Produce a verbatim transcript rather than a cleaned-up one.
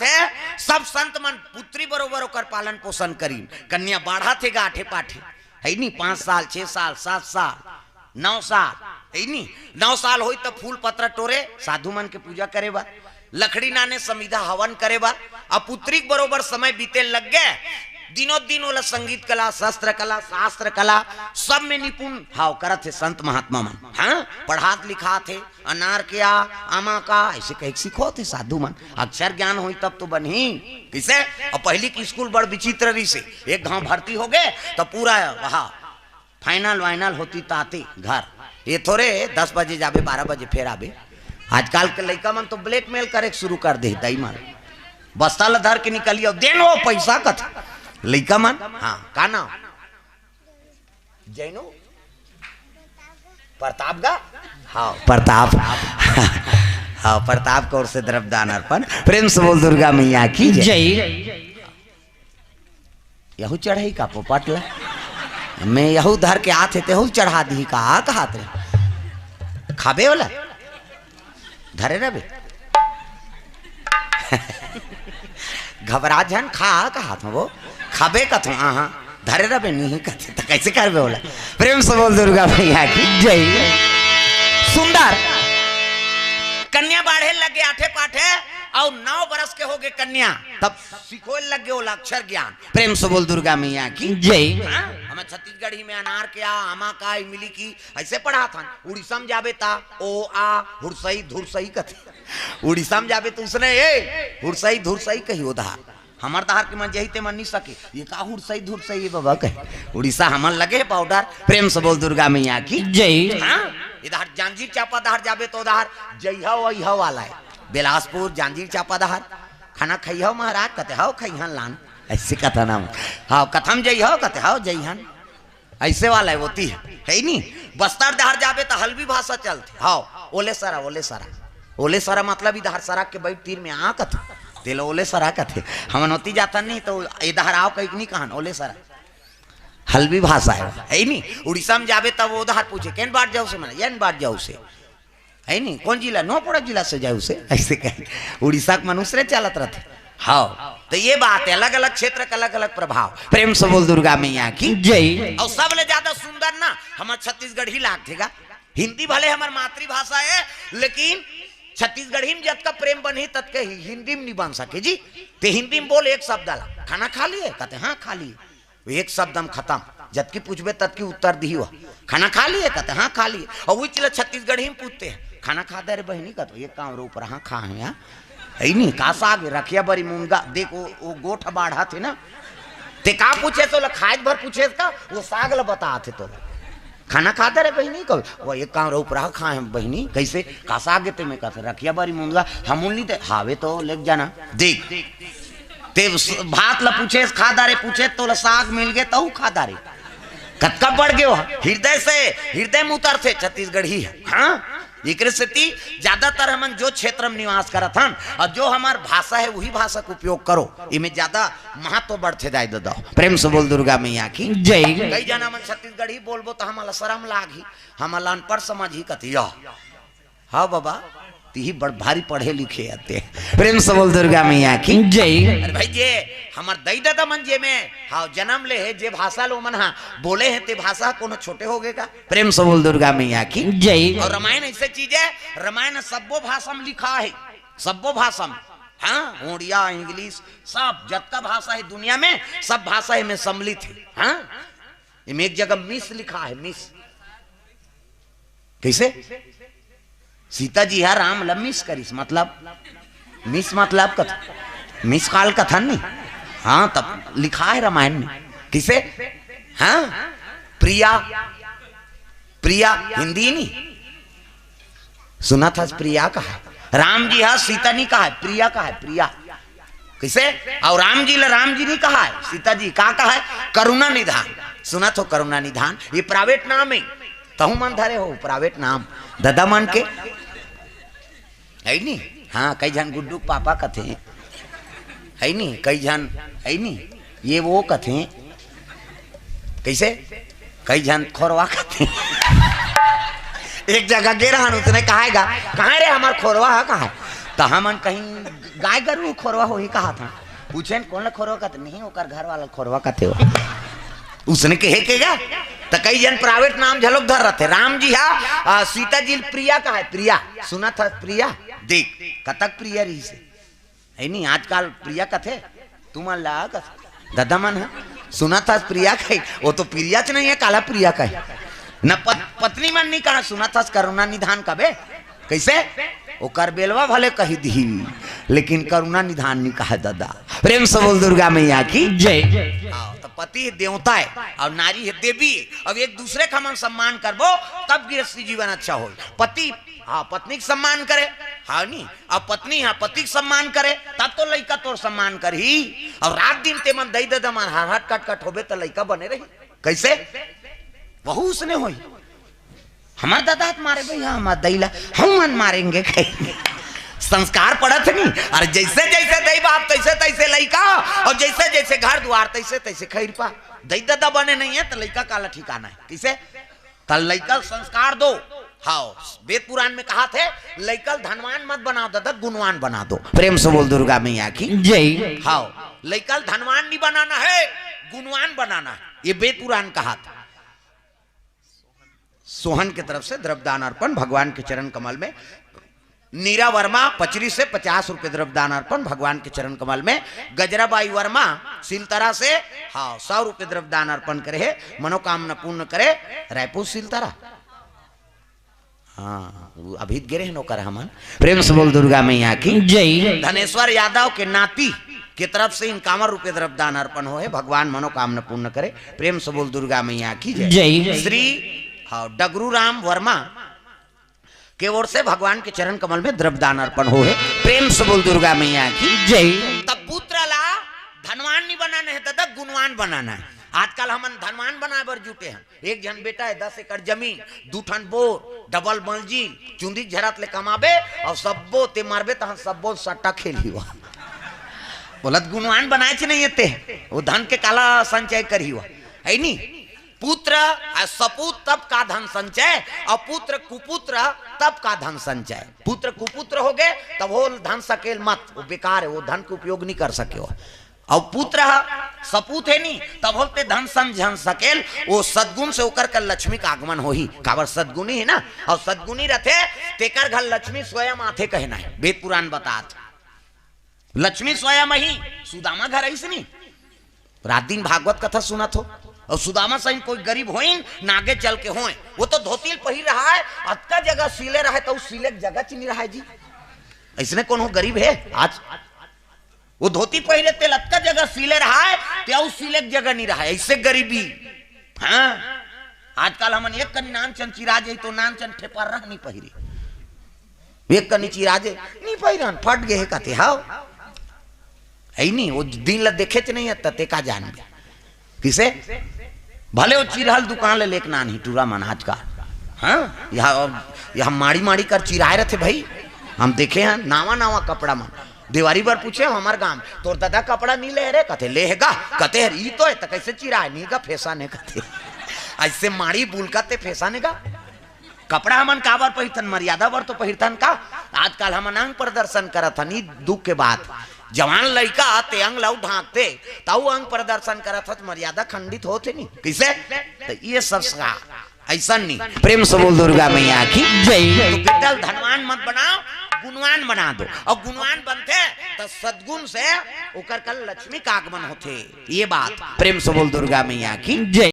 हे, सब संत मन पुत्री बरोबर ओकर पालन पोषण करिन। कन्या बाढ़त हे गा आठे पाठे, हइ नी, पाँच साल, छह साल, सात साल, नौ साल, हइ नी, नौ साल होई त फूल पत्र टोरे, साधु मन के पूजा करे बर, लकड़ी लाने, समिधा हवन करे बर, अब पुत्री के बरोबर समय बीते लग गे। दिनों दिन ओला संगीत कला, शस्त्र कला, शास्त्र कला, सब में निपुण हाव करत हे संत महात्मा मन। हाँ, पढ़ात लिखात हे, अनार के आ, आमा का, अइसे कहिके सिखोत हे साधु मन। अक्षर ज्ञान होई तब तो बनही। कइसे? अब पहिली के स्कूल बड़ विचित्र रहिसे, एक घांव भर्ती होगे त पूरा वहा फाइनल वाइनल होतिस त आतिस घर। ये थोरे दस बजे जाबे, बारह बजे फेर आबे। आजकल के लइका मन तो ब्लैकमेल करे के शुरू कर दे, दाई मन। बस्ता ल धर के निकलियो, देन वो पैसा कथे। लइका मन, हाँ, का नाम? जैनू? प्रताप गा? हाँ, प्रताप। हाँ, प्रताप के ओर से द्रव्यदान अर्पण। प्रेम से बोल दुर्गा मैया की जय। जय। यहू चढ़ई का पोपट ला? मैं यहू धर के आथे, तेहू चढ़ा दिही का? आ कहात रे? खाबे वाला? धरे रहबे। घबरा झन, खा कहात हूँ वो। खाबे कथों, हाँ, हाँ। धरे रहबे नहीं कथे, त कइसे करबे ओला? प्रेम से बोल दुर्गा मैया की जय। सुंदर। कन्या बाढ़े लग गे आठे पाठे, अउ नौ बरस के होगे कन्या, तब सिखोए लग गे ओला अक्षर ज्ञान। प्रेम से बोल दुर्गा मैया की जय। हाँ? हमर छत्तीसगढ़ी में अनार के आ, आमा का, इमली की, अइसे पढ़ाथन। उड़ीसा में जाबे त ओ आ हुरसई धुरसई कथे। उड़ीसा में जाबे त उसने ए हुरसई धुरसई कही ओ डहर। हमर डहर के मन जही ते मन नी सके। ये का हुरसई धुरसई ये बबा कहे। उड़ीसा हमन लगे हे बॉर्डर। प्रेम से बोल दुर्गा मैया की जय। हाँ? इधर जांजगीर चांपा डहर जाबे त ओ डहर जइहा वइहा वाला हे। बिलासपुर, जांजगीर चांपा डहर खाना खइहा महाराज कथे, हव खइहन लान। अइसे कथन हम। हव, कथम जइहा कथे, हव जइहन। अइसे वाला हे, ओती हे, हे नी? बस्तर डहर जाबे त हल्बी भाषा चलथे। हव, ओले सरा, ओले सरा। ओले सरा मतलब इधर सरा के बइठ तीर में आ कथे। तेला ओले सरा कथे। हमन ओती जाथन नहीं त ए डहर आव कहिके नी कहन, ओले सरा। हल्बी भाषा हे, हे नी? उड़ीसा में जाबे तब ओ डहर पूछे, "केन बाट जाउसे?" मने, "एन बाट जाउसे।" हे नी? "कोन जिला?" "नोहपड़ा जिला से जाउसे।" अइसे कहे। उड़ीसा के मनुष्य रे चलत रथे। हव, त ये बात हे, अलग-अलग क्षेत्र के अलग-अलग प्रभाव। प्रेम से बोल दुर्गा मैया की जय। अउ सबले ज्यादा सुंदर ना हमर छत्तीसगढ़ी लागथे गा। हिंदी भले हमर मातृभाषा हे, लेकिन छत्तीसगढ़ी में जतका प्रेम बनही, ततके ही हिंदी में नी बन सके जी। ते हिंदी में बोल एक शब्द ला, "खाना खा लिए?" कथे, "हाँ, खा लिए।" वो एक शब्द में खतम। जतकी पूछबे, ततकी उत्तर दिही वो। "खाना खा लिए?" कथे, "हाँ, खा लिए।" अउ उही चीज ला छत्तीसगढ़ी में पूछते हैं, "खाना खा दे रे बहिनी?" कथे, "एक काम रो ऊपर, हाँ, खा हे यार।" हे नी, का साग? रखिया बरी मुनगा। देख, वो, वो गोठ बाढ़त हे ना, ते का पूछे, तोला खाए भर पूछे का? वो साग ला बतात हे तोला। "खाना खा दे रे बहिनी?" कहो, "वो एक काम रो ऊपर, हाँ, खा हे बहिनी।" कइसे? "का साग हे ते में?" कथे, "रखिया बरी मुनगा।" "हमन नी दे, हावे तो लेके जाना।" देख, ते स-, भात ला पूछे, "खा डारे?" पूछे, तोला साग मिल गे, तहू खा डारे। कतका बढ़ गे हो, हृदय से, हृदय में उतरथे छत्तीसगढ़ी हे। हाँ, एकरे सेती ज्यादातर हमन जो क्षेत्र में निवास करत हन अउ जो हमर भाषा हे, उही भाषा के उपयोग करो, इमे ज्यादा महत्व बढ़थे दाई ददा। प्रेम से बोल दुर्गा मैया की जय। कई झन हमन छत्तीसगढ़ी बोलबो त हमन ला शरम लागही, हमन ला अनपढ़ समझही कतिया। हाँ बाबा, तिही बड़ भारी पढ़े लिखे आते। प्रेम से बोल दुर्गा मैया की जय। अरे भाई, जे हमर दई ददा मन जे में, हाँ, जन्म ले हे, जे भाषा ला ओमन हा बोले हे, ते भाषा कोनो छोटे होगे का? प्रेम से बोल दुर्गा मैया की जय। अउ रामायण अइसे चीज हे, रामायण सब्बो भाषा में लिखा हे, सब्बो भाषा में। हाँ, उड़िया, इंग्लिश, सब जतका भाषा हे दुनिया में, सब भाषा एमे सम्मिलित हे। हाँ, एमे एक जगह मिस लिखा हे, मिस। कइसे? सीता जी हा राम ला मिस करिस, मतलब मिस मतलब कथ-, मिस कॉल कथन नी। हाँ, तब लिखा हे रामायण में। कइसे? हाँ, प्रिया, प्रिया हिंदी नी। सुनत हस, प्रिया कहा हे। राम जी हा सीता नी कहा हे, प्रिया कहा हे, प्रिया। कइसे? अउ राम जी ला राम जी नी कहा हे, सीता जी का कहा हे? करुणा निधान। सुनत हो, करुणा निधान, ये प्राइवेट नाम हे। तहू मन धरे हो प्राइवेट नाम ददा मन के, हे नी? हाँ, कई झन गुड्डू के पापा कथे, हे नी? कई झन, हे नी? ये वो कथे, कइसे? कई झन खोरवा कथे। एक जगह गे रहन, उसने कहा हे गा, "कहाँ रे हमर खोरवा हा, कहाँ हे?" त हमन कहीं गाय गरु खोरवा होही कहा था। पूछे न, "कोन ला खोरवा कहते?" "नहीं, ओकर घर वाला खोरवा कहते हो।" उसने कहे के गा? त कई जन प्राइवेट नाम झलोक धर रहते। राम जी हा, आ, सीता जी ल प्रिया कहा है, प्रिया। सुना था प्रिया? देख, कतक प्रिया रही से। है नहीं, आजकल प्रिया कथे, तुमन ला कस-, दादा मन ह, सुना था प्रिया कहे, वो तो प्रिया च नहीं है, काला प्रिया कहे। न पत-, पत्नी मन नहीं कहा, सुना था करुणा निधान कबे, कैसे? ओकर बेलवा भले कही दी, लेकिन करुणा निधान नहीं कहा दादा। प्रेम से बोल दुर्गा मैया की। जय। हाँ, तो पति देवता है और नारी है देवी, अब एक दूसरे का हम सम्मान करबो, तब गृहस्थी जीवन अच्छा हो। पति, हाँ, पत्नी के सम्मान करे, हाँ नहीं, अब पत्नी, हाँ, पति के सम्मान करे, तब तो लइका तोर सम्मान करही। और रात दिन ते मन दई ददा मन हर हट कट कट होबे, तो लइका बने रही। कैसे? वहू उसने होई। हमार दादा हाथ मारे भैया, हमार दई ला हम मन मारेंगे, कहेंगे। संस्कार पड़त नहीं। और जैसे जैसे दई बाप, तैसे तैसे लइका, और जैसे जैसे घर द्वार, तैसे तैसे खैर पा। दई ददा बने नहीं है, तो लइका काला ठिकाना है। किसे? त लइका ल संस्कार दो। हाव, वेद पुराण में कहा थे, लइका ल धनवान मत बनाओ दादा, गुणवान बना दो। प्रेम से बोल दुर्गा मैया की। जय। हाव, लइका ल धनवान नहीं बनाना है, गुणवान बनाना है, ये वेद पुराण कहा था। सोहन के तरफ से द्रव्यदान अर्पण भगवान के चरण कमल में। नीरा वर्मा पचरी से पचास रुपए द्रव्यदान अर्पण भगवान के चरण कमल में। गजराबाई वर्मा सिलतरा से, हाँ, सौ रुपए द्रव्यदान अर्पण करे है, मनोकामना पूर्ण करे। रायपुर सिलतरा, हाँ, वो अभी गिरे हैं नौकर हमन। प्रेम से बोल दुर्गा मैया की। जय। धनेश्वर यादव के नाती के तरफ से इक्यावन रुपए द्रव्यदान अर्पण हो है, भगवान मनोकामना पूर्ण करे। प्रेम से बोल दुर्गा मैया की जय। जय। श्री, हाँ, डगरू राम वर्मा के ओर से भगवान के चरण कमल में द्रव्यदान अर्पण हो है। प्रेम से बोल दुर्गा मैया की। जय। तब पुत्र ला धनवान नहीं बनाना है दादा, गुणवान बनाना है। आजकल हमन धनवान बनाए बर जुटे हैं। एक झन बेटा है, दस एकड़ जमीन, दू ठन बोर, डबल मंजिल, चुंदी झरत ले कमाबे, और सब्बो ते मरबे तहन सब्बो सट्टा खेलही वा। बोलत गुणवान बनाए च नहीं है ते, वो धन के काला संचय करही वा। है नी? पुत्र आ सपूत तब का धन संचय, और पुत्र कुपुत्र तब का धन संचय। पुत्र कुपुत्र हो गए, तब हो धन सकेल मत, वो बेकार है, वो धन के उपयोग नहीं कर सके हो। और पुत्र ह सपूत है नी, तब होते धन संचय सकेल, वो सद्गुण से ओकर कर लक्ष्मी का आगमन होही। काबर सद्गुणी है ना, और सद्गुणी रहते, तेकर घर लक्ष्मी स्वयं आथे कहना है, वेद पुराण बतात। लक्ष्मी स्वयं ही सुदामा घर आइस नी, रात दिन भागवत कथा सुनत हो, और सुदामा सही कोई गरीब होइन, ना आगे चल के होए, वो तो धोती ल पहिर रहा है, अतका जगह सिले रहा है, तो उस सिले के जगह च नहीं रहा है जी। ऐसने कौन हो गरीब है आज? वो धोती पहिरे ते ल अतका जगह सिले रहा है, ते अउ सिले के जगह नहीं रहा है, ऐसे गरीबी। हाँ, आजकल हमन एक कनी नान चन चिरा जाई तो नान चन ठेपर रह नहीं पहिरे, एक कनी चिरा जे नहीं पहिरन, फट गए हे कथे, हाव। है नहीं, वो दिन ला देखे च नहीं है, तते का जानबे। किसे? भले वो चिरहल दुकान ले लेके नान ही टूरा मन आजकल। हाँ, यह, यह माड़ी माड़ी कर चिराए रहते भाई, हम देखे हैं नावा नावा कपड़ा मन। देवारी बर पूछे हमार गांव, "तोर दादा कपड़ा नहीं ले रे?" कथे, "ले हे गा।" कथे, "हर ई तो है, त कैसे चिराए नहीं गा, फैशन है," कथे। ऐसे माड़ी बुलका ते फैशन है गा। कपड़ा हमन काबर पहिरथन? मर्यादा बर तो पहिरथन का? आजकल हमन अंग प्रदर्शन करत हन, ई दुख के बात। जवान लइका ते अंग ला ढांकते, तऊ अंग प्रदर्शन करत हस, मर्यादा खंडित होत हे नी। किसे? तो ये संस्कार ऐसा नहीं। प्रेम से बोल दुर्गा मैया की जय। तो बेटा ल धनवान मत बनाओ, गुणवान बना दो। और गुणवान बनते तो सद्गुण से ओकर कल लक्ष्मी का आगमन होते। ये बात प्रेम से बोल दुर्गा मैया की जय।